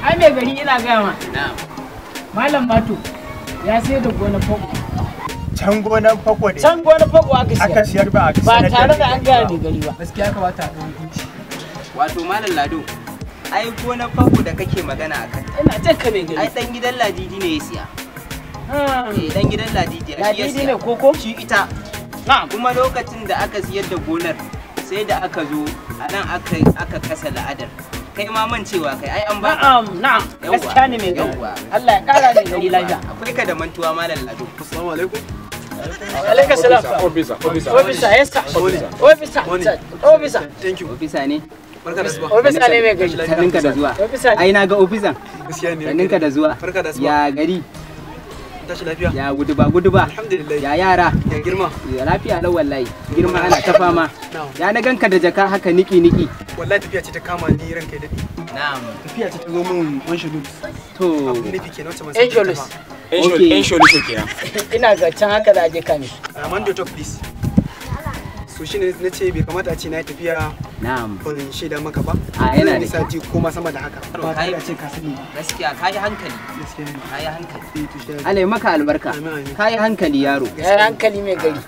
Ai mai gari ina gaya ma. Na'am. Malam Mato ya sayar da gonar fako. Can gonar fako ne. Can gonar fako aka siyar. Aka siyar ba a ba tare da an gaya mai gari ba. Gaskiya kamata a ɗau hukunci. Wato Malam Lado, ai gonar fako da kake magana a kanta. Ina jin ka mai gari. Ai dan gidan Ladidi ne ya siya. Eh dan gidan Ladidi ya siya. Ladidi ne koko? Shi ita. Na'am. Kuma lokacin da aka siyar da gonar sai da aka zo a nan aka kasa la'adar. Kai ma man cewa kai ai an ba. Na'am na'am. Gaskiya ne mai gari. Allah ya kara mai gari lafiya. Akwai ka da mantuwa Malam Lado. Assalamu alaikum. Alaikum salam. Officer, officer. Officer, yes sir. Officer. Officer. Thank you. Officer ne. Barka da zuwa. Officer ne mai gari. Sanninka da zuwa. Officer. Ai na ga officer. Gaskiya ne. Sanninka da zuwa. Barka da zuwa. Ya gari. Tashi lafiya. Ya gudu ba gudu ba. Alhamdulillah. Ya yara. Ya girma. Ya lafiya lau wallahi. Girma ana ta fama. Ya na ganka da jaka haka niki niki. Wallahi tafiya ce ta kama ni ranka ya dade. Na'am. Tafiya ce ta zo mun on schedule. To. Abin nufi kenan wacce ban san Angelus. Angelus kenan. Ina ga can haka da aje kame. Amando talk please. So shine na ce bai kamata a ce na yi tafiya. Na'am. Ban shaida maka ba. A yana da sati ko ma sama da haka. Ba tare da ce ka sani ba. Gaskiya ka yi hankali. Gaskiya ne. Ka yi hankali. Allah ya maka albarka. Ka yi hankali yaro. Ya yi hankali mai gari.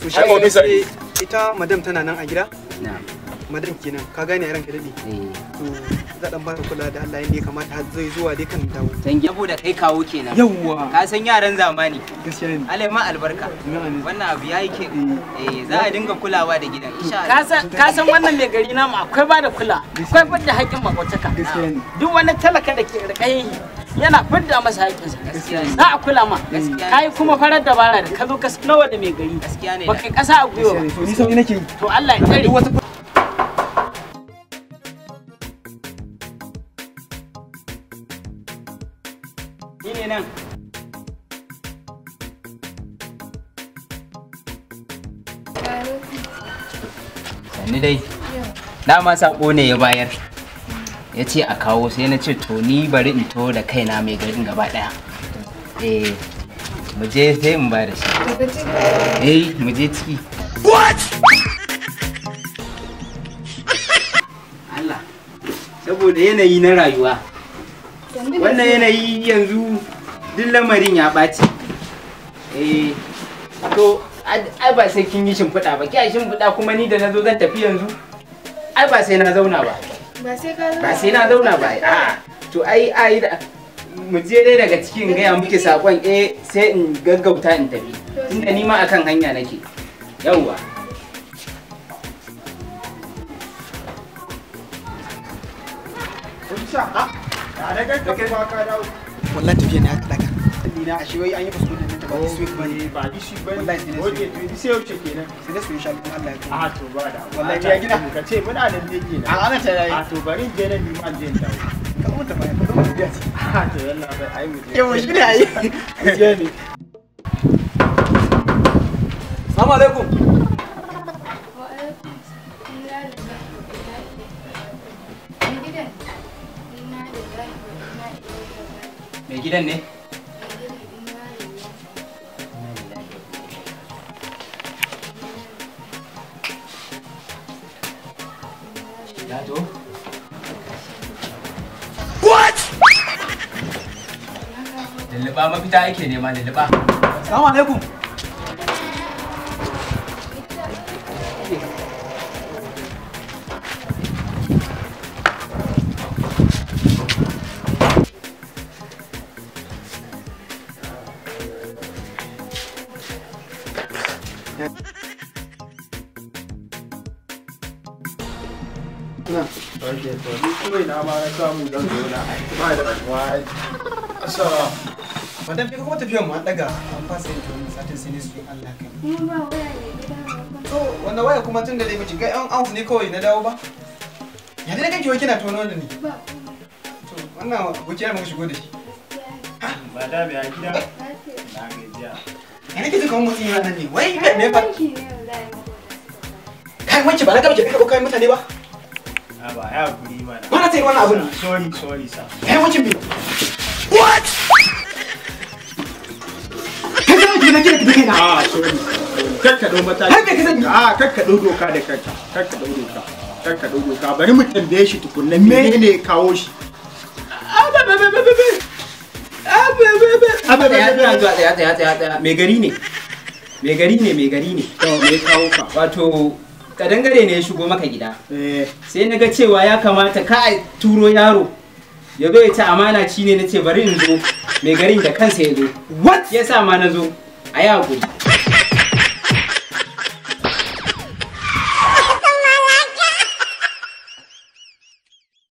So shi ita madam tana nan a gida? Na'am. Madam kenan ka gane ranka dade. To za dan ba ta kula da Allah yanda ya kamata har zai zuwa dai kan dawo. Saboda kai kawo kenan. Yawwa. Ka san yaran zamani. Gaskiya ne. Allah ya ma albarka. Wannan abu yayi ke. Eh za a dinga kulawa da gidan insha Allah. Ka san wannan mai gari namu akwai ba da kula. Akwai fidda haƙƙin makwataka. Gaskiya ne. Duk wani talaka da ke rikayi yana fidda masa haƙƙinsa. Za a kula ma. Kai kuma farar dabara da ka zo ka sanarwa da mai gari. Gaskiya ne. Ba kai ƙasa a gwiwa ba. To ni sauri nake yi. To Allah ya tsare. Ni ne nan. Sannu dai. Dama sako ne ya bayar. Ya ce a kawo sai na ce to ni bari in to da kaina mai garin gaba daya. Eh, mu je sai in ba da shi. Eh, mu je ciki. What? Allah. Saboda yanayi na rayuwa. Wannan yanayi yanzu duk lamarin ya ɓaci. Eh, to ai ba sai kin yi shimfiɗa ba, kiya shimfiɗa kuma ni da na zo zan tafi yanzu. Ai ba sai na zauna ba. Ba sai na zauna ba. A'a, to ai ai mu je dai daga cikin gaya muke sakon eh sai in gaggauta in tafi. Tunda ni ma akan hanya nake. Yawwa. Wallahi tafiya ne aka daga. Ni na ashe wai an yi kuskure da ta ba this week bane. Ba this week bane. Wallahi sai Okay, to this yau ce kenan. Sai dai su insha Allah Allah ya kai. A to ba da. Wallahi ya gida. Ka ce muna nan ne kenan. A ana ta yayi. A to bari in je nan ni ma in je in dawo. Ka mun ta baya, ka mun tafiya ce. A to yalla bai ai mu je. Yawa shi ne ai. Gaskiya ne. Assalamu alaikum. Wa alaikum Mai gidan ne? Lado? What? Lulluɓa mafita ake nema lulluɓa. Assalamu alaikum. Okay, to ni kawai na ma na samu zan zo na ba da damuwa. Assalamu. Madam kika kuma tafiyan mu an daga an fasa yin tuwon satin sai ne su Allah kai. Kuma ba waya ne gida ba. To wanda waya kuma tun da dai miki ga yan out ne kawai na dawo ba. Ya dai kanki wai kina tono da ni. Ba. To wannan abokiyar muka shigo da shi. Madam ya gida? Na gajiya. Ya nake jin kamar motsin yana nan ne. Wai me fa? Wanki ne wallahi. Kai wanki ba na gaba ki karɓo kayan mutane ba. A ba ya hakuri mana. Ba na ta yi wannan abun. Sorry, sorry sir. Kai wankin me? What? Kai zama ki na kira ki kai na. Ah, sorry. Kar ka dau mataki. Har me ka sani? Ah, kar ka dau doka da kanka. Kar ka dau doka. Kar ka dau doka. Bari mu tambaye shi tukunna menene ya kawo shi. Ah, ba Abe Tsaya, ina zuwa, tsaya, tsaya, tsaya, tsaya. Mai gari ne. Mai gari ne, mai gari ne. To me kawo ka? Wato kadangare ne ya shigo maka gida. Eh. Sai na ga cewa ya kamata ka a turo yaro ya zo ya ci amana, ci ne na ce bari in zo, mai garin da kansa ya zo. What? Ya sa ma na zo. A yi hakuri.